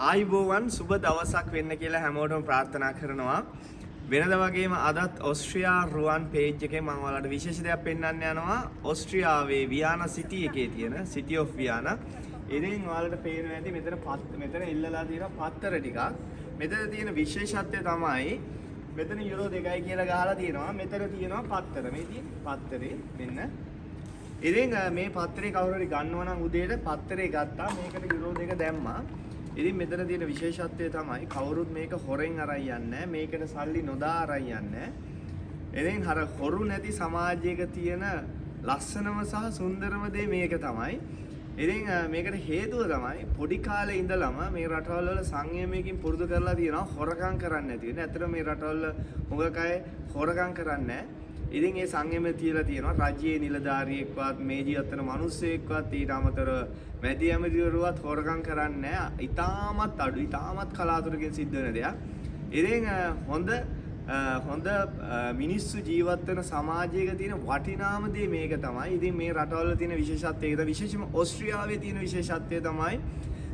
ආයුබෝවන්, සුබ දවසක් වෙන්න කියලා හැමෝටම ප්‍රාර්ථනා කරනවා. වෙනද වගේම අදත් ඔස්ට්‍රියා රුවන් පේජ් එකේ මම ඔයාලට විශේෂ දෙයක් පෙන්වන්න යනවා. ඔස්ට්‍රියාවේ වියානා සිටි එකේ තියෙන සිටි ඔෆ් වියානා. ඉතින් ඔයාලට පේනවා ඇති මෙතන මෙතන ඉල්ලලා තියෙන පත්තර ටිකක්. මෙතන තියෙන විශේෂත්වය තමයි මෙතන යුරෝ 2යි කියලා ගහලා තියෙනවා. මෙතන තියෙනවා පත්තර. මේ තියෙන පත්තරේ මෙන්න. ඉතින් මේ පත්තරේ කවුරු හරි ගන්නවා නම් උදේට පත්තරේ ගත්තා, මේකට යුරෝ 2 දැම්මා. ඉතින් මෙතන තියෙන විශේෂත්වය තමයි කවුරුත් මේක හොරෙන් අරන් යන්නේ නැහැ. මේකට සල්ලි නොදා අරන් යන්නේ නැහැ. ඉතින් අර හොරු නැති සමාජයක තියෙන ලස්සනම සහ සුන්දරම දේ මේක තමයි. ඉතින් මේකට හේතුව තමයි පොඩි කාලේ ඉඳලම මේ රටවල් වල සංයමයකින් පුරුදු කරලා තියෙනවා හොරකම් කරන්න නැති වෙන. ඇත්තටම මේ රටවල් වල හුඟක් අය හොරකම් කරන්නේ නැහැ. ඉතින් ඒ සංයමය තියලා තියෙනවා රජයේ නිලධාරියෙක්වත් මේ ජීවත් වෙන මිනිස්සෙක්වත් ඊට අමතරව මැදි ඇමතිවරුවත් හොරකම් කරන්නේ නැහැ. ඉතාමත් අඩු, ඉතාමත් කලාතුරකින් සිද්ධ වෙන දෙයක්. ඉතින් හොඳ හොඳ මිනිස්සු ජීවත් වෙන සමාජයක තියෙන වටිනාම දේ මේක තමයි. ඉතින් මේ රටවල් වල තියෙන විශේෂත්වය ඒක තමයි. විශේෂයෙන්ම ඔස්ට්‍රියාවේ තියෙන විශේෂත්වය තමයි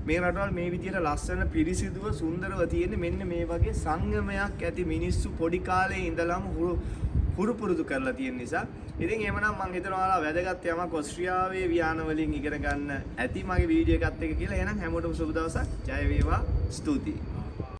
මේ රටවල් මේ විදියට ලස්සන පිරිසිදුව සුන්දරව තියෙන්නේ මෙන්න මේ වගේ සංයමයක් ඇති මිනිස්සු පොඩි කාලේ ඉඳලම හුරු හුරු පුරුදු කරලා තියෙන නිසා. ඉතින් එහෙමනම් මං හිතනවා ඔයාලා වැදගත් යමක් ඔස්ට්‍රියාවේ වියාන වලින් ඉගෙන ගන්න ඇති මගේ වීඩියෝ එකත් එක්ක කියලා. එහෙනම් හැමෝටම සුබ දවසක්. ජය වේවා. ස්තුතියි.